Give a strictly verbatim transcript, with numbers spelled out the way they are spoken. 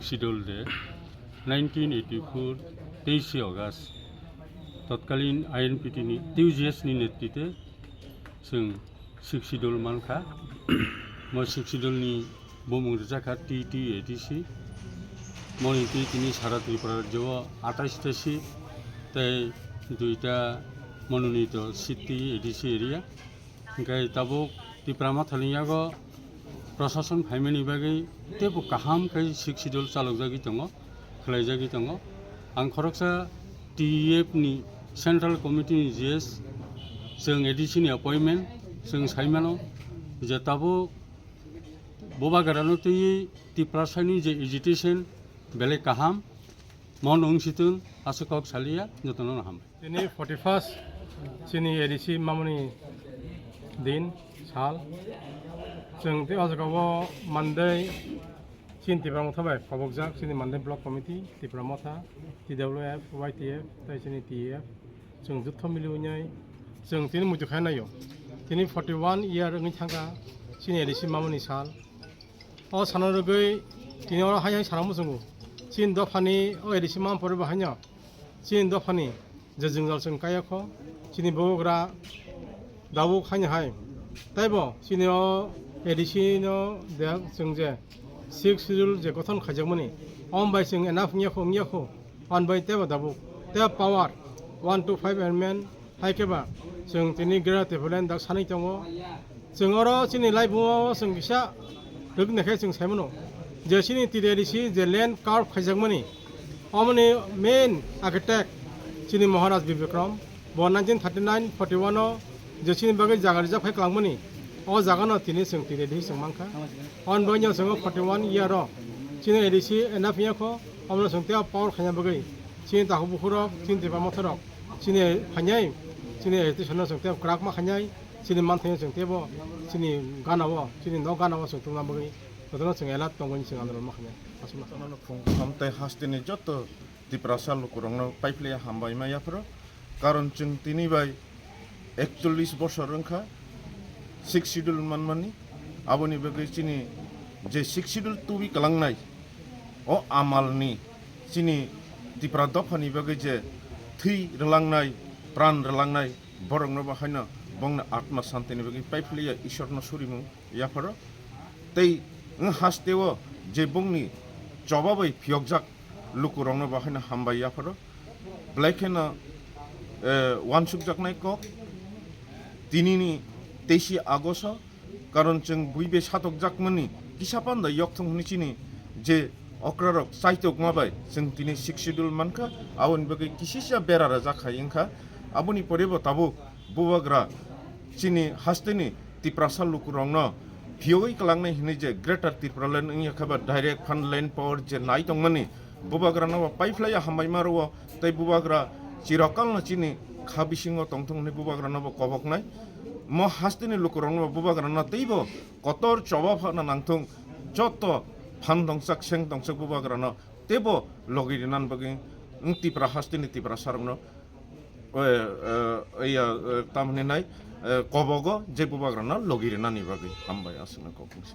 Schedule de nineteen eighty-four teishe August totkalin I N P T ni T U J S ni netrite chwng Sixth Schedule mankha. Mo Sixth Schedule ni bumung rwjakha T T A D C. Moni twi tini sara Tripura rajyo o atais ta seat tei duita mononito seat twi A D C area. Hingke tabuk Tipra Mothani yago prosason phaimani bagwi teibo kaham khe Sixth Schedule chalokjagwi tongo, khwlaijagwi tongo. Ang khoroksa T E F ni Central Committee ni G S, chwng A D C ni appointment, chwng saimano je tabuk bubagrano twiwi Tiprasani je agitation belai kaham, mon wng sitwng aswk kok saliya, jotono hambai. Tini forty-first chini A D C mamani din, sal. Chwng tei o jaga o mandai chini Tipra Motha bai kobokjak chini mandai Block Committee, Tipra Motha, T W F, Y T F, tei chini T E F. Chwng jutho mili wngnai chwng tini muitu khai naio. Tini forty-one year wngwi thangkha chini A D C mamani sal. O sana rwgwi tini oro hai hai sana muchungo. Chini dophani o A D C mam pore bo haino. Chini dophani je jwngjal chwng kaya kho, chini bubagra dabuk haino hai. Taibo chini o A D C no de chwng je Sixth Schedule je gothon khaijakmani, om bai chwng enough wngya kho, wngya kho, on bai teibo dabuk, teibo power, one two five amendment, hai khe ba chwng tini Greater Tipraland dak sanwi tongo. Chwng oro chini laibuma o chwng kisa rwknai khe chwng saimano je chini T D A D C je land carve khaijakmani, omoni main architect chini Maharaj Bir Bikram, bo nineteen thirty-nine forty-one o je chini bagwi jaga reserve khai kwlangmani, o jaga no tini chwng T D A D C chwng mankha. On bagwi no chwng forty-one year o chini A D C enough wngya kho, omono chwng tei power khaina bagwi chini takhuk bukhuk rok, chini Tipra Motha rok, chini phainai, chini agitation no chwng tei kwrak ma khainai, chini manthai no chwng teibo chini gana o, chini nok gana o chwng tongna bagwi jotono chwng alert tongwi chwng andolon ma khainai. Aswkno. Jotono phung kaham tei hasteni joto Tiprasa lukurokno paiphlaiya hambai ma yapharo. Karon chwng tini bai ekchollis bosor wngkha Sixth Schedule manmani. Aboni bagwi chini je Sixth Schedule tubi kwlangnai, o amalni chini Tipra dophani bagwi je thwi rwlangnai, pran rwlangnai, borokno bo haino bongni atma santini bagwi paiphlaiya Isorno surimung yapharo. Tei wng hasteo je bongni choba bai phiyokjak lukurokno bo haino hambai yapharo. Belai kheno, eh, wansukjaknai kok tinini teisi Agosto, karon chwng buibe satokjakmani kisa panda yokthong hwnwi chini je okrarok chaitokma bai chwng tini Sixth Schedule mankha, aboni bagwi kisisa bera rwjak hai wngkha. Aboni pore bo tabuk bubagra chini hasteni Tiprasa lukurokno phiyogwi kwlangnai hwnwi je Greater Tipraland wngya khe ba direct phan land power je nai tongmani, bubagrano bo paiphlaiya hambaima rwo, tei bubagra chirokalno chini kha bisingo tongthung hwnwi bubagrano bo koboknai. Mo hasteni lukurokno bo bubagrano teibo kotor choba phano nangthung, joto phan tongsak seng tongsak bubagrano teibo logi rinani bagwi wng Tipra hasteni Tiprasarokno, eh, eh, iya, eh, tamni nai, eh, kobogo je bubagrano logi rinani bagwi hambai aswkno kok bwsa.